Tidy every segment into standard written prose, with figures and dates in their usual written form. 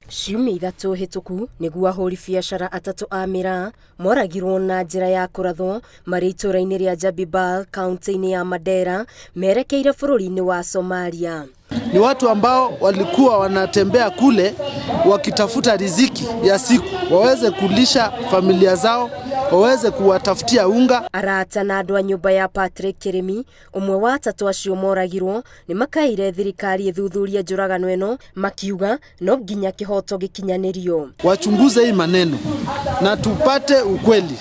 Ciumia 3 hĩtũku nĩguo ahũri biacara 3 a mĩraa moragirwo na njĩra ya kũrathwo marĩ itũũra-inĩ rĩa Jabibal kaunti-inĩ ya Mandera merekeire bũrũri-inĩ wa Somalia. Ni watu ambao walikuwa wanatembea kule wakitafuta riziki ya siku, waweze kulisha familia zao, waweze kuwatafutia unga. Arata na andũ a nyũmba ya Patrick Kirimi, ũmwe wa 3 acio moragirwo, nĩ makaire thirikari ĩthuthurie njũragano ĩno, makiuga no nginya kĩhoto gĩkinyanĩrio. Wachunguze hii maneno na tupate ukweli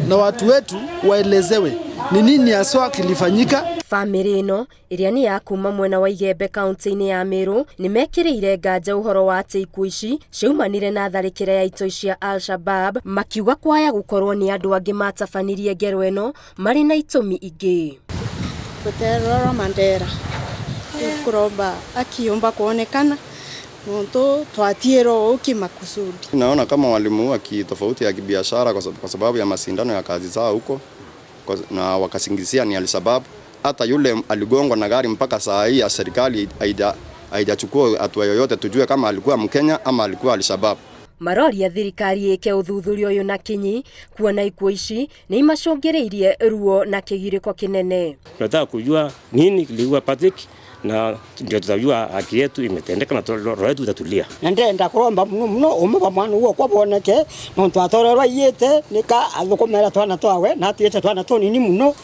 na watu wetu waelezewe ni nini haswa kilifanyika. Famĩlĩ ĩno ĩrĩa nĩ ya kuma mwena wa Igembe kaunti-inĩ ya Meru nĩ mekĩrĩire nganja ũhoro wa atĩ ikuũ ici ciaumanire na tharĩkĩra ya itoi cia Al-Shabaab, makiuga kwaya gũkorwo nĩ andũ angĩ matabanirie ngero ĩno marĩ na itũmi ingĩ. Gũterorwo Mandera kuromba akiomba kuonekana muntu twatiĩrwo ũki makusudi. Naona kama walimuua kitofauti ya kibiashara kwa sababu ya masindano ya kazi zao huko, na wakasingizia ni Al-Shabaab. Hata yule aligongwa na gari mpaka saa hii ya serikali haijachukua hatua yoyote tujue kama alikuwa Mkenya ama alikuwa Al-Shabaab. Maroria thirikari ĩke ũthuthuria ũyũ na kinyi kuona ikuũ ici nĩ imacũngĩrĩirie ruo na kĩgirĩko kĩnene. Tunataka kujua nini kiliua Patrick na ndio tutajua haki yetu imetendeka na roho yetu itatulia. Na ndenda kuromba muno muno ume wa mwana uo kwa boneke no twatorerwa iyete nika athukumera twana twawe na atiete twana tunini muno.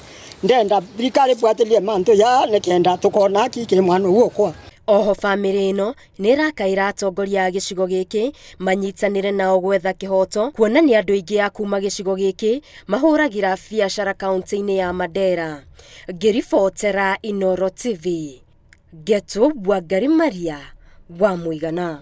Ndenda thirikari buatilie mantu ya nikenda tukona haki ki mwana uo kwa. Oho famĩlĩ ĩno nĩ ĩrakaĩra atongoria a gĩcigo gĩkĩ manyitanĩre nao gwetha kĩhoto kuona nĩ andũ aingĩ a kuma gĩcigo gĩkĩ mahũragĩra biacara kaunti-inĩ ya Mandera. Ngĩribotera Inooro TV, Ngetu Wangari Maria wa Mũigana.